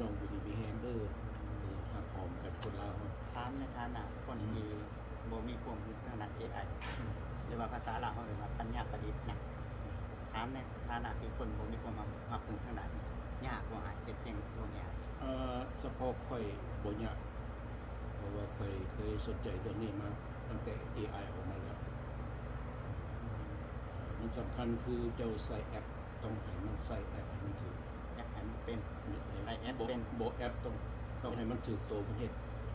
ນ້ອງຢູ່ດີມີແຮງເດີ ເອີ ຮັກຫອມກັນຄົນລາວເຮົາ. ຖາມໃນຖານະຄົນທີ່ບໍ່ມີຄວາມຮູ້ທາງດ້ານເອໄອ ຫຼືວ່າພາສາລາວເຮົາເອີ້ນວ່າປັນຍາປະດິດນະ ຖາມໃນຖານະທີ່ຄົນບໍ່ມີຄວາມຮັບຮູ້ທາງດ້ານນີ້ ຍາກບໍ່ອ້າຍເຮັດເພງລົງເອໄອ? ເອີ ສະເພາະຂ້ອຍບໍ່ຍາກ ເພາະວ່າຂ້ອຍເຄີຍສົນໃຈເລື່ອງນີ້ມາຕັ້ງແຕ່ເອໄອອອກມາແລ້ວ. ເອີ ມັນສຳຄັນຄືເຈົ້າໃຊ້ແອັບ ຕ້ອງໃຫ້ມັນໃຊ້ແອັບໃຫ້ມັນຖືກ ແອັບໃຫ້ມັນເປັນ ໃຊ້ແອັບບໍ່ ເປັນ ບໍ່ແອັບຕ້ອງ ຕ້ອງໃຫ້ມັນຖືກໂຕ ມັນເຮັດ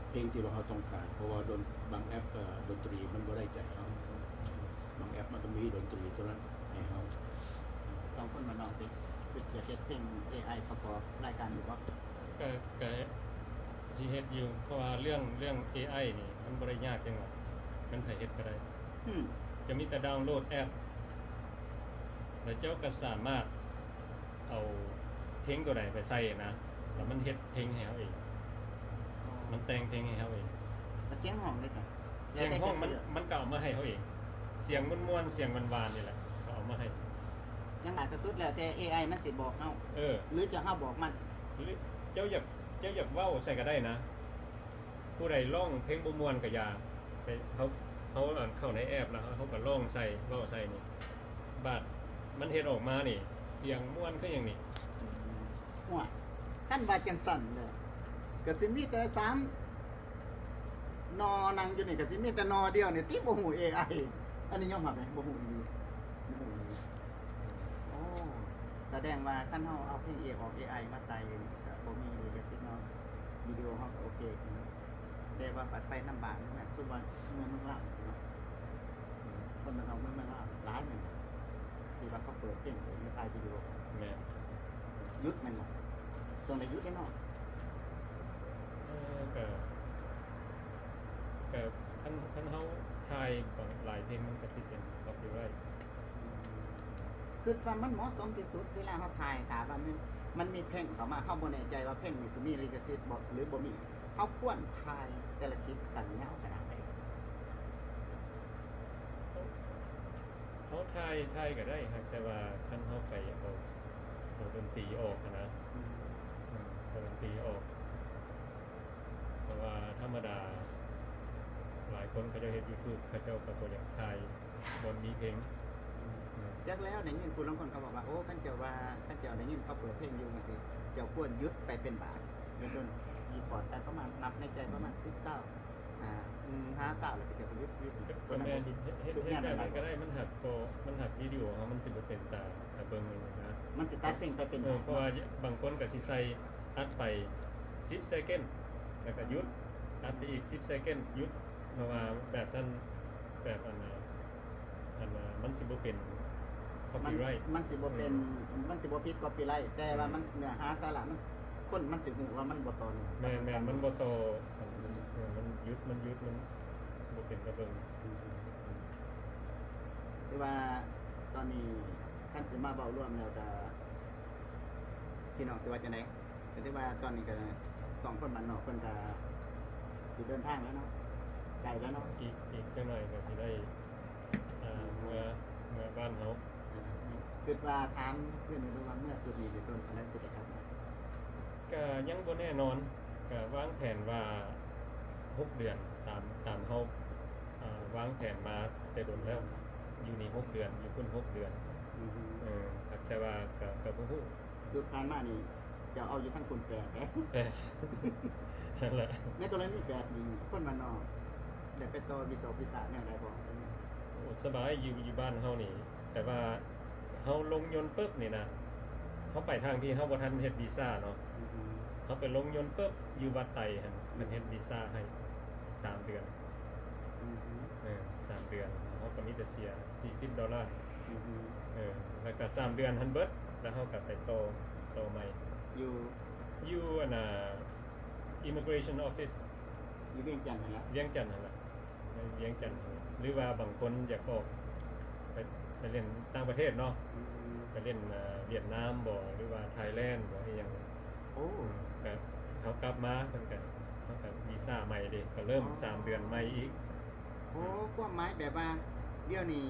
ເພງທີ່ວ່າເຮົາຕ້ອງການ ເພາະວ່າດົນ ບາງແອັບ ເອີ ດົນຕີມັນບໍ່ໄດ້ໃຈເຮົາ ບາງແອັບມັນກໍມີດົນຕີຕົວນັ້ນໃຫ້ເຮົາ. ສອງຄົນບ້ານນອກຕິ ຄິດຢາກເຮັດເພງເອໄອປະກອບລາຍການຢູ່ບໍ່? ກະ ກະຊິເຮັດຢູ່ ເພາະວ່າເລື່ອງ ເລື່ອງເອໄອນີ້ມັນບໍ່ໄດ້ຍາກຫຍັງຫຼາຍ ມັນໃຜເຮັດກໍໄດ້ ອືມ ຈະມີແຕ່ດາວໂຫຼດແອັບ ແລ້ວເຈົ້າກໍສາມາດ ເອົາເພງຕົວໃດໄປໃສ່ນະ ແລ້ວມັນເຮັດເພງໃຫ້ເຮົາເອງ ມັນແຕ່ງເພງໃຫ້ເຮົາເອງ. ແລ້ວສຽງຮ້ອງເດ້ຊະ? ສຽງຮ້ອງມັນ ແລ້ວແຕ່ເຈົ້າເລືອກ ມັນກໍເອົາມາໃຫ້ເຮົາເອງ ສຽງມ່ວນໆ ສຽງຫວານໆ ນີ້ແຫຼະ ກໍເອົາມາໃຫ້. ຢ່າງຫຼາຍກໍສຸດແລ້ວແຕ່ເອໄອມັນຊິບອກເຮົາ ເອີ ຫຼືຈະເຮົາບອກມັນ ຫຼືເຈົ້າຢາກ ເຈົ້າຢາກເວົ້າໃສ່ກໍໄດ້ນະ. ຜູ້ໃດຮ້ອງເພງບໍ່ມ່ວນກໍຢ່າ ໄປ ເຮົາ ເຮົາ ອັນ ເຂົ້າໃນແອັບແລ້ວ ເຮົາ ເຮົາກໍຮ້ອງໃສ່ ເວົ້າໃສ່ນີ້ ບາດມັນເຮັດອອກມານີ້ ສຽງມ່ວນຄືຫຍັງນີ້. ໂອ້ຍ ຄັນວ່າຈັ່ງຊັ້ນແລ້ວ ກໍຊິມີແຕ່ສາມໜໍ່ນັ່ງຢູ່ນີ້ ກໍຊິມີແຕ່ໜໍ່ດຽວນີ້ຕິ ບໍ່ຮູ້ເອໄອ. ອັນນີ້ຍອມຮັບເດ້ ບໍ່ຮູ້ອີ່ຫຼີ ບໍ່ຮູ້ອີ່ຫຼີ. ໂອ້ ສະແດງວ່າຄັນເຮົາເອົາເພງເອ ອອກເອໄອມາໃສ່ ກໍບໍ່ມີລິຂະສິດເນາະ ວິດີໂອເຮົາກໍໂອເຄ. ແຕ່ວ່າບັດໄປນຳບ້ານເມືອງ ສົມມຸດວ່າເມືອງ ເມືອງລາວຊີ້ເນາະ ອືມ ຄົນບ້ານເຮົາເມືອງ ເມືອງລາວຫຼາຍແມ່ນບໍ່ ທີ່ວ່າເຂົາເປີດເພງ ເປີດມາຖ່າຍວິດີໂອ ແມ່ນ ຢຸດແມ່ນບໍ່? ຕ້ອງໄດ້ຢຸດເດ້ເນາະ. ເອີ ກະ ກະ ຄັນ ຄັນເຮົາຖ່າຍຫຼາຍເພງ ມັນກະຊິເປັນ copyright. ຄິດວ່າມັນເໝາະສົມທີ່ສຸດ ເວລາເຮົາຖ່າຍ ຖ້າວ່າມັນ ມັນມີເພງເຂົ້າມາ ເຮົາບໍ່ແນ່ໃຈວ່າເພງນີ້ຊິມີລິຂະສິດບໍ່ ຫຼືບໍ່ມີ ເຮົາຄວນຖ່າຍແຕ່ລະຄລິບສັ້ນຍາວຂະໜາດໃດ? ເຮົາ ເຮົາຖ່າຍ ຖ່າຍກໍໄດ້ ຫາກແຕ່ວ່າຄັນເຮົາໄປເອົາ ເອົາດົນຕີອອກຫັ້ນນະ ອືມ ອືມ ເອົາດົນຕີອອກ ເພາະວ່າທຳມະດາຫຼາຍຄົນເຂົາເຈົ້າເຮັດ YouTube ເຂົາເຈົ້າກໍບໍ່ຢາກຖ່າຍ ບ່ອນມີເພງ. ອືມ ຈັກແລ້ວ ໄດ້ຍິນຜູ້ລາງຄົນເຂົາບອກວ່າ ໂອ້ ຄັນເຈົ້າວ່າ ຄັນເຈົ້າໄດ້ຍິນເຂົາເປີດເພງຢູ່ຈັ່ງຊີ້ ເຈົ້າຄວນຢຸດໄປເປັນບາດ ເປັນຕົ້ນ ຣີພອດໄປປະມານ ນັບໃນໃຈປະມານສິບ ຊາວ ອາ ອືມ ຫາຊາວ ແລ້ວກໍເຈົ້າກໍຢຸດ ຢຸດ ກໍແມ່ນ ເຮັດ ເຮັດແນວນັ້ນກໍໄດ້ ມັນຫາກກໍ ມັນຫາກວິດີໂອເຮົາມັນຊິບໍ່ເປັນຕາ ຕາເບິ່ງນະ ມັນຊິຕັດເພງໄປເປັນບາດ ເພາະວ່າບາງຄົນກໍຊິໃສ່ ອັດໄປສິບ second ແລ້ວກໍຢຸດ ອັດໄປອີກສິບ second ຢຸດ ເພາະວ່າແບບຊັ້ນ ແບບອັນ ອັນ ມັນຊິບໍ່ເປັນ copyright ມັນຊິບໍ່ເປັນ ອືມ ມັນຊິບໍ່ຜິດ copyright ແຕ່ວ່າ ອືມ ມັນເນື້ອຫາສາລະມັນ ຄົນມັນຊິຮູ້ວ່າມັນບໍ່ຕໍ່ເນື່ອງ ແມ່ນໆ ມັນບໍ່ຕໍ່ ມັນຢຸດ ມັນຢຸດ ມັນບໍ່ເປັນຕາເບິ່ງ. ອືມ ອືມ ຄືວ່າຕອນນີ້ຄັນຊິມາເວົ້າລວມແລ້ວກະ ພີ່ນ້ອງຊິວ່າຈັ່ງໃດ? ກໍຖືວ່າຕອນນີ້ກໍສອງຄົນບ້ານນອກເພິ່ນກໍຊິເດີນທາງແລ້ວເນາະ ໃກ້ແລ້ວເນາະ ອີກ ອີກຈັກໜ້ອຍກໍຊິໄດ້ ເອີ ເມືອ ເມືອບ້ານເຮົາ. ຄິດວ່າຖາມຄືນເບິ່ງວ່າເມືອຊຸດນີ້ໂດນປານໃດຊິໄດ້ກັບມາ? ກໍຍັງບໍ່ແນ່ນອນ ກໍວາງແຜນວ່າຫົກເດືອນ ຕາມ ຕາມເຮົາ ເອີ ວາງແຜນມາແຕ່ດົນແລ້ວ ຢູ່ນີ້ຫົກເດືອນ ຢູ່ພຸ້ນຫົກເດືອນ. ອືຮຶ ເອີ ແຕ່ວ່າກໍ ກໍບໍ່ຮູ້ ຊຸດຜ່ານມານີ້ ເຈົ້າເອົາຢູ່ທາງພຸ້ນແປດເດ້ ແປດ ນັ້ນແຫຼະ. ໃນກໍລະນີແປດນີ້ ຄົນບ້ານນອກໄດ້ໄປຕໍ່ວີຊອກວີຊາແນວໃດບໍ່? ໂອ້ ສະບາຍ ຢູ່ ຢູ່ບ້ານເຮົານີ້ ແຕ່ວ່າເຮົາລົງຍົນປຶບນີ້ນະ ເຮົາໄປທາງທີ່ເຮົາບໍ່ທັນເຮັດວີຊາເນາະ ອືຮຶ ເຮົາໄປລົງຍົນປຶບ ຢູ່ວັດໄຕຫັ້ນ ເພິ່ນເຮັດວີຊາໃຫ້ສາມເດືອນ. ອືຮຶ ເອີ ສາມເດືອນ ເຮົາກໍມີແຕ່ເສຍສີ່ສິບໂດລາ. ອືຮຶ ເອີ ແລ້ວກໍສາມເດືອນຫັ້ນເບິດ ແລ້ວເຮົາກໍໄປຕໍ່ ຕໍ່ໃໝ່ ຢູ່ ຢູ່ອັນນ່າ Immigration Office ຢູ່ວຽງຈັນຫັ້ນລະ ວຽງຈັນຫັ້ນລະ ໃນວຽງຈັນ ຫຼືວ່າບາງຄົນຢາກອອກໄປ ໄປຫຼິ້ນຕ່າງປະເທດເນາະ ອືມ ໄປຫຼິ້ນ ເອີ ຫວຽດນາມບໍ ຫຼືວ່າໄທແລນບໍ ອີ່ຫຍັງ. ໂອ້ ກໍເຮົາກັບມາ ເພິ່ນກໍ ເຮົາກໍວີຊາໃໝ່ເດ້ ກໍເລີ່ມ ອໍ ສາມເດືອນໃໝ່ອີກ. ໂອ້ ຄວາມໝາຍແບບວ່າ ດຽວນີ້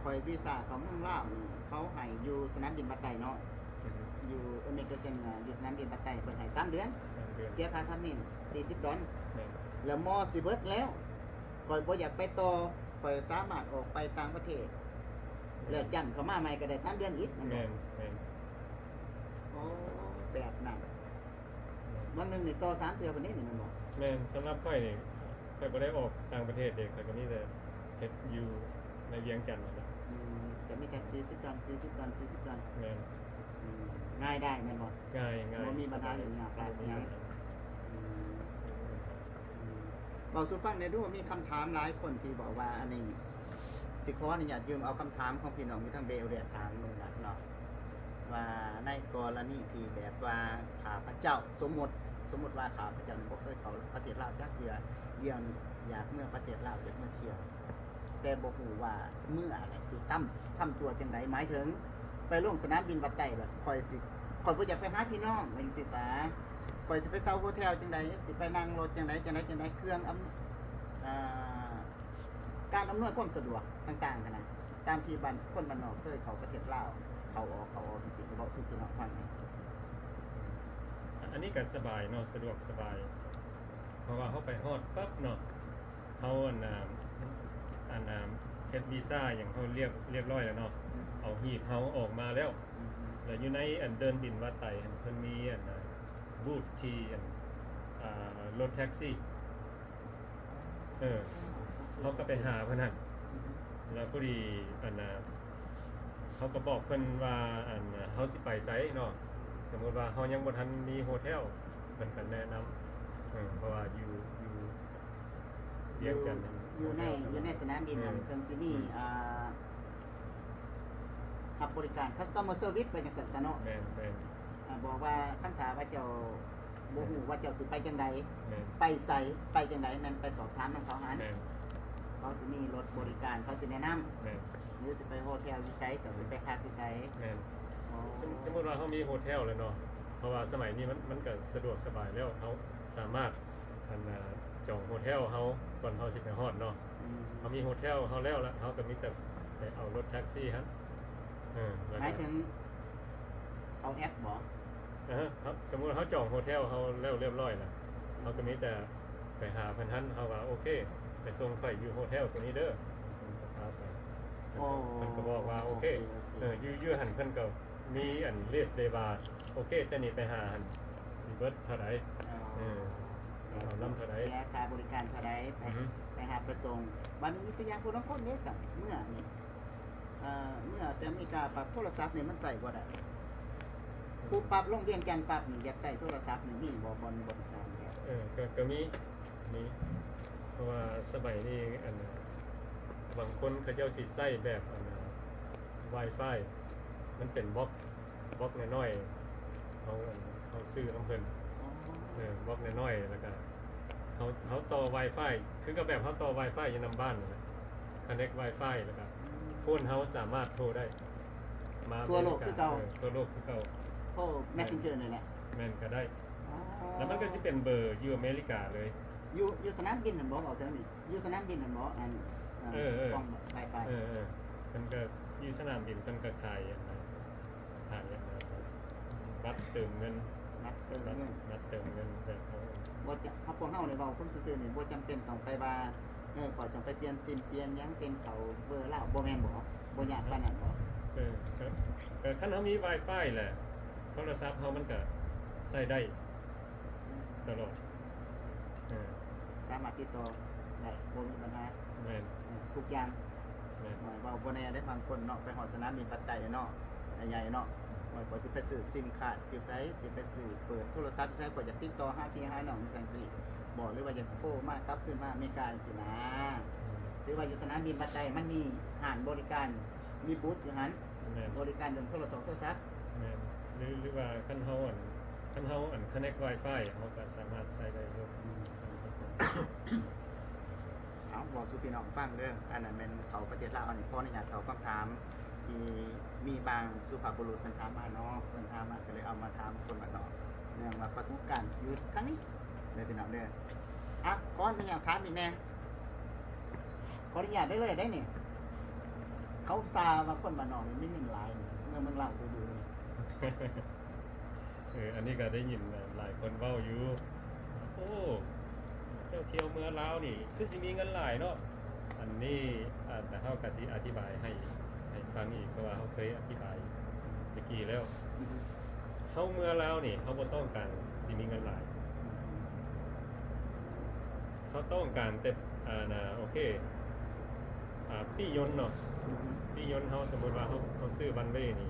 ຂ້ອຍວີຊາເຂົ້າເມືອງລາວນີ້ ເຂົາໃຫ້ຢູ່ສະໜາມບິນວັດໄຕເນາະ ອືຮຶ ຢູ່ Immigration ຢູ່ສະໜາມບິນປາກໃຕ້ ເພິ່ນໃຫ້ສາມເດືອນ ສາມເດືອນ ເສຍຄ່າທຳນຽມສີ່ສິບດອນ ແມ່ນ ແລ້ວໝໍຊິເບິດແລ້ວ ຂ້ອຍບໍ່ຢາກໄປຕໍ່ ຂ້ອຍສາມາດອອກໄປຕ່າງປະເທດ ແມ່ນ ແລ້ວຈ້ຳເຂົ້າມາໃໝ່ກໍໄດ້ສາມເດືອນອີກ ແມ່ນບໍ່? ແມ່ນ ແມ່ນ ໂອ້ ແບບນັ້ນ ແມ່ນ ວັນໜຶ່ງນີ້ຕໍ່ສາມເທື່ອພຸ້ນເດ້ນີ້ ແມ່ນບໍ່? ແມ່ນ ສຳລັບຂ້ອຍນີ້ ຂ້ອຍບໍ່ໄດ້ອອກຕ່າງປະເທດເດ້ ຂ້ອຍກໍມີແຕ່ເຮັດຢູ່ໃນວຽງຈັນນັ້ນແຫຼະ ອືມ ກໍມີແຕ່ສີ່ສິບດອນ ສີ່ສິບດອນ ສີ່ສິບດອນ ແມ່ນ ອືມ ງ່າຍດາຍແມ່ນບໍ່? ງ່າຍໆ ບໍ່ມີບັນຫາຫຍຸ້ງຍາກຫຼາຍຫຍັງ ອືມ ອືມ ເວົ້າສູ່ຟັງແດ່ດູ ມີຄຳຖາມຫຼາຍຄົນທີ່ບອກວ່າ ອັນນີ້ ຊິຂໍອະນຸຍາດຢືມເອົາຄຳຖາມຂອງພີ່ນ້ອງຢູ່ທາງເບລເຢຍຖາມເບິ່ງນະເນາະ ວ່າໃນກໍລະນີທີ່ແບບວ່າຂ້າພະເຈົ້າ ສົມມຸດ ສົມມຸດວ່າຂ້າພະເຈົ້ານີ້ບໍ່ເຄີຍເຂົ້າປະເທດລາວຈັກເທື່ອ ດຽວນີ້ຢາກເມືອປະເທດລາວ ຢາກເມືອທ່ຽວ ແຕ່ບໍ່ຮູ້ວ່າເມືອແລ້ວຊິທຳ ທຳຕົວຈັ່ງໃດ ໝາຍເຖິງໄປລົງສະໜາມບິນວັດໄຕແລ້ວ ຂ້ອຍຊິ ຂ້ອຍບໍ່ຢາກໄປຫາພີ່ນ້ອງວ່າຈັ່ງຊີ້ສາ ຂ້ອຍຊິໄປເຊົ່າໂຮເທວຈັ່ງໃດ ຊິໄປນັ່ງລົດຈັ່ງໃດ ຈັ່ງໃດ ຈັ່ງໃດ ເຄື່ອງອຳ ອ່າ ການອຳນວຍຄວາມສະດວກຕ່າງໆຫັ້ນນະ ຕາມທີ່ບ້ານ ຄົນບ້ານນອກເຄີຍເຂົ້າປະເທດລາວ ເຂົ້າອອກ ເຂົ້າອອກຈັ່ງຊີ້ ເວົ້າສູ່ພີ່ນ້ອງຟັງແດ່. ອັນນີ້ກໍສະບາຍເນາະ ສະດວກສະບາຍ ເພາະວ່າເຮົາໄປຮອດປັບເນາະ ເຮົາ ອັນນ່າ ອັນນ່າ ເຮັດວີຊາຫຍັງເຮົາລຽບ ລຽບຮ້ອຍແລ້ວເນາະ ອືມ ເອົາຮີດເຮົາອອກມາແລ້ວ ອືມ ແລ້ວຢູ່ໃນອັນເດີ່ນບິນວັດໄຕຫັ້ນ ເພິ່ນມີອັນນ່າ ບູດທີ່ອັນ ອ່າ ລົດແທັກຊີ ເອີ ເຮົາກໍໄປຫາເພິ່ນຫັ້ນ ແລ້ວພໍດີອັນນ່າ ເຮົາກໍບອກເພິ່ນວ່າ ອັນ ເຮົາຊິໄປໃສເນາະ ສົມມຸດວ່າເຮົາຍັງບໍ່ທັນມີໂຮເທວ ເພິ່ນກໍແນະນຳ ເອີ ເພາະວ່າຢູ່ ຢູ່ວຽງຈັນ ຢູ່ໃນ ໂຮເທວ ຢູ່ໃນສະໜາມບິນຫັ້ນ ອືມ ເພິ່ນຊິມີ ອືມ ອ່າ ຮັບບໍລິການ customer service ໄປຈັ່ງຊັ້ນຊະເນາະ ແມ່ນໆ ອ່າ ບອກວ່າຄັນຖ້າວ່າເຈົ້າ ບໍ່ຮູ້ວ່າເຈົ້າຊິໄປຈັ່ງໃດ ແມ່ນ ໄປໃສ ໄປຈັ່ງໃດ ແມ່ນໄປສອບຖາມນຳເຂົາຫັ້ນ ແມ່ນ ເຂົາຊິມີລົດບໍລິການ ເຂົາຊິແນະນຳ ແມ່ນ ຫຼືຊິໄປໂຮເທວຢູ່ໃສ ເຈົ້າຊິໄປພັກຢູ່ໃສ ແມ່ນ ອໍ ສົມ ສົມມຸດວ່າເຮົາມີໂຮເທວແລ້ວເນາະ ເພາະວ່າສະໄໝນີ້ມັນ ມັນກໍສະດວກສະບາຍແລ້ວ ເຮົາສາມາດ ອັນນ່າ ຈອງໂຮເທວເຮົາ ກ່ອນເຮົາຊິໄປຮອດເນາະ ອືມ ເຮົາມີໂຮເທວເຮົາແລ້ວລະ ເຮົາກໍມີແຕ່ໄປເອົາລົດແທັກຊີຫັ້ນ ເອີ ແລ້ວກໍ ໝາຍເຖິງເຂົ້າແອັບບໍ? ເອີ ເຮົາ ສົມມຸດເຮົາຈອງໂຮເທວເຮົາແລ້ວລຽບຮ້ອຍລະ ເຮົາກໍມີແຕ່ໄປຫາເພິ່ນຫັ້ນ ເຮົາວ່າ ໂອເຄ ໄປສົ່ງຂ້ອຍຢູ່ໂຮເທວຕົວນີ້ເດີ ເພິ່ນກໍພາໄປ ເພິ່ນກໍ ອໍ ເພິ່ນກໍບອກວ່າ ໂອເຄ ໂອເຄ ໂອເຄ ເອີ ຢູ່ ຢູ່ຫັ້ນເພິ່ນກໍມີອັນ list ເດວ່າ ໂອເຄ ແຕ່ນີ້ໄປຫາຫັ້ນຊິເບິດເທົ່າໃດ ອໍ ເອີ ເອົານຳເທົ່າໃດ ເສຍຄ່າບໍລິການເທົ່າໃດ ໄປ ອືຮຶ ໄປຫາໄປສົ່ງ ບາດນີ້ຍົກຕົວຢ່າງຜູ້ລາງຄົນເດ້ ເມື່ອນີ້ ອ່າ ເມື່ອແຕ່ອາເມລິກາ ປັບໂທລະສັບນີ້ມັນໃຊ້ບໍ່ໄດ້ ປຸບປັບລົງວຽງຈັນປັບນີ້ ຢາກໃຊ້ໂທລະສັບນີ້ມີບໍ່ ບ່ອນບໍລິການແບບ ເອີ ກໍ ກໍມີ ມີ ເພາະວ່າສະໄໝນີ້ ອັນ ບາງຄົນເຂົາເຈົ້າຊິໃຊ້ແບບ ອັນ Wi-Fi ມັນເປັນບັອກ ບັອກນ້ອຍໆ ເຮົາ ເຮົາຊື້ນຳເພິ່ນ ເອີ ບັອກນ້ອຍໆ ແລ້ວກະເຮົາ ເຮົາຕໍ່ Wi-Fi ຄືກັບແບບເຮົາຕໍ່ Wi-Fi ຢູ່ນຳບ້ານນັ້ນແຫຼະ connect Wi-Fi ແລ້ວກະໂຟນເຮົາສາມາດໂທໄດ້ ມາທົ່ວໂລກຄືເກົ່າ ເອີ ທົ່ວໂລກຄືເກົ່າ ໂທ Messenger ນີ້ແຫຼະ ແມ່ນ ກໍໄດ້ ອໍ ແລ້ວມັນກໍຊິເປັນເບີຢູ່ອາເມລິກາເລີຍ ຢູ່ ຢູ່ສະໜາມບິນຫັ້ນບໍ ເວົ້າເຖິງນີ້ ຢູ່ສະໜາມບິນຫັ້ນບໍ ອັນ ເອີ ເອີ ກ້ອງ Wi-Fi ເອີ ເອີ ເພິ່ນກໍຢູ່ສະໜາມບິນ ເພິ່ນກໍຂາຍອັນນັ້ນ ຂາຍອັນນັ້ນ ບັດເຕີມເງິນ ບັດເຕີມເງິນ ບັດ ບັດເຕີມເງິນແບບເຮົາ ບໍ່ຈະ ພວກເຮົານີ້ເວົ້າຄົນຊື່ໆນີ້ ບໍ່ຈຳເປັນຕ້ອງໄປວ່າ ເອີ ຂ້ອຍຕ້ອງໄປປ່ຽນຊິມ ປ່ຽນຫຍັງ ປ່ຽນເຂົ້າເບີລາວ ບໍ່ແມ່ນບໍ? ບໍ່ຍາກປານນັ້ນບໍ? ເອີ ກໍ ກໍຄັນເຮົາມີ Wi-Fi ແຫຼະ ໂທລະສັບເຮົາມັນກໍໃຊ້ໄດ້ຕະຫຼອດ ເອີ ສາມາດຕິດຕໍ່ໄດ້ ບໍ່ມີບັນຫາ ແມ່ນ ເອີ ທຸກຢ່າງ ແມ່ນ ໂອ້ຍ ເວົ້າບໍ່ແນ່ເດ້ ບາງຄົນເນາະ ໄປຮອດສະໜາມບິນປັດໄຕເນາະ ໃຫຍ່ໆເນາະ ໂອ້ຍ ຂ້ອຍຊິໄປຊື້ຊິມຄາດຢູ່ໃສ ຊິໄປຊື້ເປີດໂທລະສັບຢູ່ໃສ ຂ້ອຍຢາກຕິດຕໍ່ຫາພີ່ຫານ້ອງ ຈັ່ງຊີ້ບໍ ຫຼືວ່າຢາກໂທມາກັບຄືນມາອາເມລິກາ ຈັ່ງຊີ້ນະ ອືມ ຖືວ່າຢູ່ສະໜາມບິນປັດໄຕ ມັນມີຮ້ານບໍລິການ ມີບູດຢູ່ຫັ້ນ ແມ່ນ ບໍລິການເລື່ອງໂທລະສອງໂທລະສັບ ແມ່ນ ຫຼື ຫຼືວ່າຄັນເຮົາ ອັນ ຄັນເຮົາ ອັນ connect Wi-Fi ເຮົາກໍສາມາດໃຊ້ໄດ້ຢູ່ ອືມ ເອົາ ເວົ້າສູ່ພີ່ນ້ອງຟັງເດີ ອັນນັ້ນແມ່ນເຂົ້າປະເທດລາວ ອັນນີ້ຂໍອະນຸຍາດຕອບຄຳຖາມທີ່ມີບາງສຸພາບບຸລຸດເພິ່ນຖາມມາເນາະ ເພິ່ນຖາມມາ ກໍເລີຍເອົາມາຖາມຄົນບ້ານນອກ ເນື່ອງວ່າປະສົບການຢູ່ຄັ້ງນີ້ເດີພີ່ນ້ອງເດີ ອ່ະ ຂໍອະນຸຍາດຖາມອີກແດ່ ຂໍອະນຸຍາດໄດ້ເລີຍໄດ໋ນີ້ ເຂົາວ່າຄົນບ້ານນອກນີ້ມີເງິນຫຼາຍ ເມືອເມືອງລາວດູໆນີ້ ເອີ ອັນນີ້ກໍໄດ້ຍິນຫຼາຍຄົນເວົ້າຢູ່ ໂອ້ ເຈົ້າທ່ຽວເມືອລາວນີ້ຄືຊິມີເງິນຫຼາຍເນາະ. ອັນນີ້ ອາ ແຕ່ເຮົາກໍຊິອະທິບາຍໃຫ້ ໃຫ້ຟັງອີກ ເພາະວ່າເຮົາເຄີຍອະທິບາຍແຕ່ກີ້ແລ້ວ. ເຮົາເມືອລາວນີ້ ເຮົາບໍ່ຕ້ອງການຊິມີເງິນຫຼາຍ. ເຮົາຕ້ອງການແຕ່ ອາ ນາ ໂອເຄ ອາ ປີ້ຍົນເນາະ ປີ້ຍົນເຮົາ ສົມມຸດວ່າເຮົາ ເຮົາຊື້ວັນເວນີ້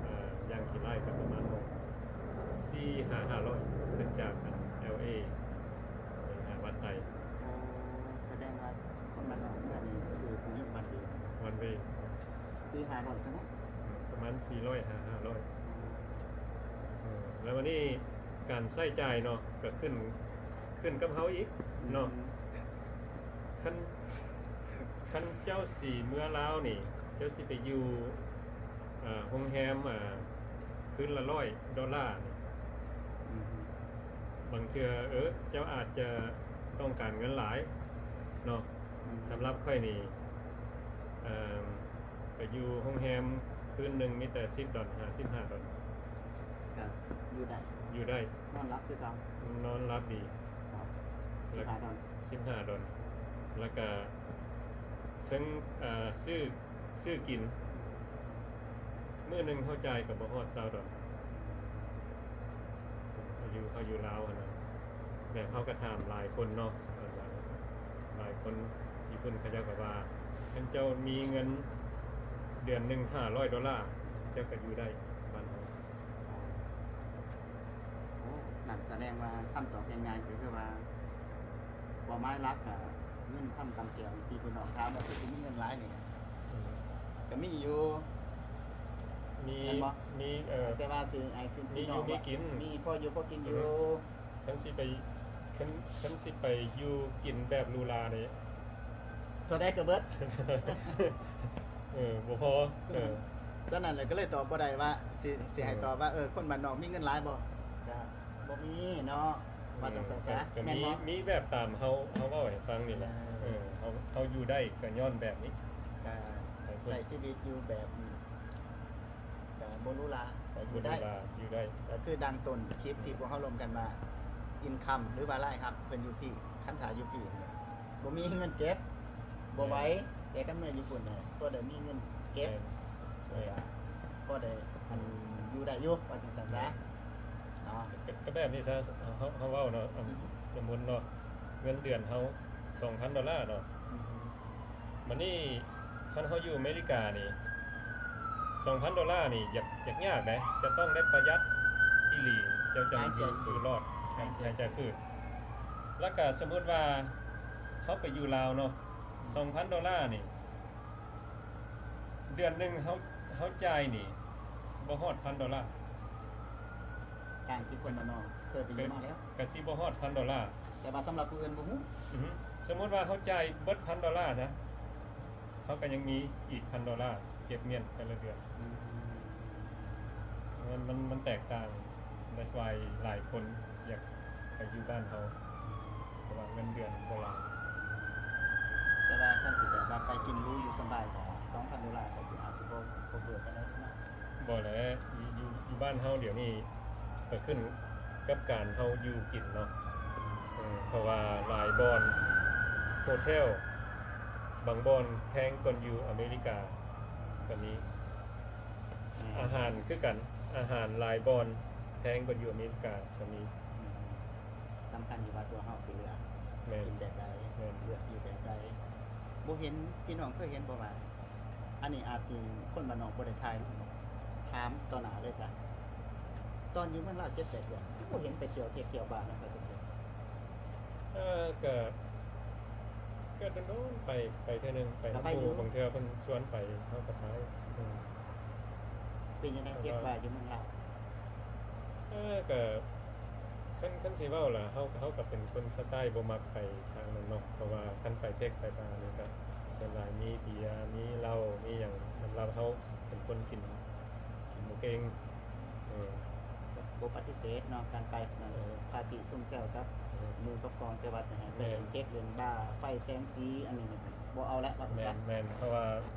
ອາ ຢ່າງຂີ້ຮ້າຍກໍປະມານສີ່ຫ້າຮ້ອຍ ຂຶ້ນຈາກອັນ ແອລເອ ໄປຫາວັດໄຕ. ໂອ້ ສະແດງວ່າຄົນບ້ານນອກເມືອນີ້ຊື້ປີ້ຍົນວັນເວ ວັນເວ ສີ່ຫ້າຮ້ອຍເທົ່ານັ້ນ ປະມານສີ່ຮ້ອຍຫາຫ້າຮ້ອຍ. ເອີ ແລ້ວບັດນີ້ການໃຊ້ຈ່າຍເນາະ ກໍຂຶ້ນ ຂຶ້ນກັບເຮົາອີກເນາະ. ຄັນ ຄັນເຈົ້າຊິເມືອລາວນີ້ ເຈົ້າຊິໄປຢູ່ ເອີ ໂຮງແຮມ ເອີ ຄືນລະຮ້ອຍໂດລານີ້ ບາງເທື່ອ ເອີ ເຈົ້າອາດຈະຕ້ອງການເງິນຫຼາຍເນາະ. ສຳລັບຂ້ອຍນີ້ ເອີ ໄປຢູ່ໂຮງແຮມຄືນໜຶ່ງມີແຕ່ສິບດອນ ຫາສິບຫ້າດອນ ກໍຢູ່ໄດ້ ຢູ່ໄດ້ ນອນຫຼັບຄືເກົ່າ ນອນຫຼັບດີ. ສິບຫ້າດອນ ສິບຫ້າດອນ ແລ້ວກະເຖິງ ເອີ ຊື້ ຊື້ກິນ ມື້ໜຶ່ງເຮົາຈ່າຍກໍບໍ່ຮອດຊາວດອນ. ເຮົາຢູ່ ເຮົາຢູ່ລາວຫັ້ນນະ ແບບເຮົາກໍຖາມຫຼາຍຄົນເນາະ ຫຼາຍຄົນທີ່ພຸ້ນເຂົາເຈົ້າກໍວ່າ ຄັນເຈົ້າມີເງິນເດືອນໜຶ່ງຫ້າຮ້ອຍໂດລາ ເຈົ້າກໍຢູ່ໄດ້ບ້ານເຮົາ. ໂອ້ ນັ້ນສະແດງວ່າຄຳຕອບງ່າຍໆ ກໍຄືວ່າ ເປົ້າໝາຍຫຼັກກໍເງິນຄຳກຳແກ້ວ ທີ່ເພິ່ນອອກຖາມວ່າຊິມີເງິນຫຼາຍນີ້ ອືມ ກໍມີຢູ່ ມີ ແມ່ນບໍ່? ມີ ເອີ ແຕ່ວ່າຊິໃຫ້ ມີຢູ່ ມີກິນ ມີພໍຢູ່ພໍກິນຢູ່. ຄັນຊິໄປ ຄັນ ຄັນຊິໄປຢູ່ກິນແບບຫຼູຫຼານີ້ ເທົ່າໃດກໍເບິດ ເອີ ບໍ່ພໍ ເອີ ສະນັ້ນແຫຼະ ກໍເລີຍຕອບບໍ່ໄດ້ວ່າ ຊິ ຊິໃຫ້ຕອບວ່າ ເອີ ຄົນບ້ານນອກມີເງິນຫຼາຍບໍ່? ກໍບໍ່ມີເນາະ ວ່າຈັ່ງຊັ້ນຊະ. ແມ່ນບໍ່? ມີແບບຕາມເຮົາ ເຮົາເວົ້າໃຫ້ຟັງນີ້ແຫຼະ ເອີ ເຮົາ ເຮົາຢູ່ໄດ້ກໍຍ້ອນແບບນີ້ ກໍໃຊ້ຊີວິດຢູ່ແບບນີ້ ກໍບໍ່ຫຼູຫຼາ ກໍຢູ່ໄດ້ ຢູ່ໄດ້ ກໍຄືດັ່ງຕົ້ນຄລິບທີ່ພວກເຮົາລົມກັນວ່າ ອິນຄຳ ຫຼືວ່າລາຍຮັບເພິ່ນຢູ່ພີ້ ຄັນຖ້າຢູ່ພີ້ນີ້ ບໍ່ມີເງິນເກັບ ບໍ່ໄຫວ ແຕ່ກັບເມືອຢູ່ພຸ້ນນະ ພໍໄດ້ມີເງິນເກັບ ແມ່ນ ແມ່ນ ກໍພໍໄດ້ ອັນ ຢູ່ໄດ້ຢູ່ ວ່າຈັ່ງຊັ້ນຊະເນາະ. ກໍ ກໍແບບນີ້ຊະ ເຮົາ ເຮົາເວົ້າເນາະ ອັນ ສົມມຸດເນາະ ເງິນເດືອນເຮົາສອງພັນໂດລາເນາະ ບັດນີ້ ຄັນເຮົາຢູ່ອາເມລິການີ້ ສອງພັນໂດລານີ້ ຢາກ ຢາກຍາກເດ້ ຈະຕ້ອງໄດ້ປະຢັດອີ່ຫຼີ ເຈົ້າຈັ່ງຢູ່ ຢູ່ລອດ ຫາຍໃຈຝືດ. ແລ້ວກະສົມມຸດວ່າເຮົາໄປຢູ່ລາວເນາະ ສອງພັນໂດລານີ້ ເດືອນໜຶ່ງເຮົາ ເຮົາຈ່າຍນີ້ ບໍ່ຮອດພັນໂດລາ. ຕ່າງທີ່ຄົນບ້ານນອກເຄີຍໄປຢູ່ມາແລ້ວ ກະຊິບໍ່ຮອດພັນໂດລາ ແຕ່ວ່າສຳລັບຜູ້ອື່ນບໍ່ຮູ້. ອື ສົມມຸດວ່າເຮົາຈ່າຍເບິດພັນໂດລາຊະ ເຮົາກໍຍັງມີອີກພັນໂດລາເກັບມ້ຽນແຕ່ລະເດືອນ. ອື ມັນ ມັນ ມັນແຕກຕ່າງ that's why ຫຼາຍຄົນຢາກໄປຢູ່ບ້ານເຮົາ ເພາະວ່າເງິນເດືອນບໍ່ຫຼາຍ. ແຕ່ວ່າຄັນຊິແບບວ່າໄປກິນຫຼູຢູ່ສະບາຍ ກໍສອງພັນໂດລາ ກໍຊິອາດຊິບໍ່ ບໍ່ເບີປານໃດເນາະ. ບໍ່ແຫຼະ ຢູ່ ຢູ່ ຢູ່ບ້ານເຮົາດຽວນີ້ກໍຂຶ້ນກັບການເຮົາຢູ່ກິນເນາະ ເອີ ເພາະວ່າຫຼາຍບ່ອນ ໂຮເທວບາງບ່ອນແພງກວ່າຢູ່ອາເມລິກາກໍມີ. ອື ອາຫານຄືກັນ ອາຫານຫຼາຍບ່ອນແພງກວ່າຢູ່ອາເມລິກາກໍມີ. ອື ສຳຄັນຢູ່ວ່າຕົວເຮົາຊິເລືອກ ແມ່ນ ກິນແບບໃດ ແມ່ນ ເລືອກຢູ່ແບບໃດ. ບໍ່ເຫັນ ພີ່ນ້ອງເຄີຍເຫັນບໍ່ວ່າ ອັນນີ້ອາດຊິຄົນບ້ານນອກບໍ່ໄດ້ຖ່າຍ ຖາມຕໍ່ໜ້າເລີຍຊະ ຕອນຢູ່ເມືອງລາວເຈັດແປດເດືອນ ຄືບໍ່ເຫັນໄປທ່ຽວເທດທ່ຽວບານນຳເຂົາຈັກເທື່ອ? ເອີ ກະ ກະດົນໆໄປ ໄປເທື່ອໜຶ່ງ ໄປນຳໝູ່ ບາງເທື່ອເພິ່ນຊວນໄປ ເຮົາກະໄປ. ອື ເປັນຈັ່ງໃດ ເຈັບວ່າຢູ່ເມືອງລາວ? ເອີ ກະ ຄັນ ຄັນຊິເວົ້າລະ ເຮົາ ເຮົາກະເປັນຄົນສະໄຕລ໌ບໍ່ມັກໄປທາງນັ້ນເນາະ ເພາະວ່າຄັນໄປເທັກໄປບານີ້ກະ ສ່ວນຫຼາຍມີເບຍ ມີເຫຼົ້າ ມີຫຍັງ ສຳລັບເຮົາເປັນຄົນກິນ ກິນບໍ່ເກັ່ງ. ເອີ ບໍ່ປະຕິເສດເນາະ ການໄປ ເອີ ປາຕີ້ຊຸ່ມແຊວກັບ ເອີ ໝູ່ກັບກອງ ແຕ່ວ່າຊິໃຫ້ໄປ ແມ່ນ ເຫຼັ້ນເທັກເຫຼັ້ນບາ ໄຟແສງສີ ອັນນີ້ ບໍ່ເອົາແລ້ວ ວ່າຊັ້ນຊະ. ແມ່ນ ແມ່ນ ເພາະວ່າ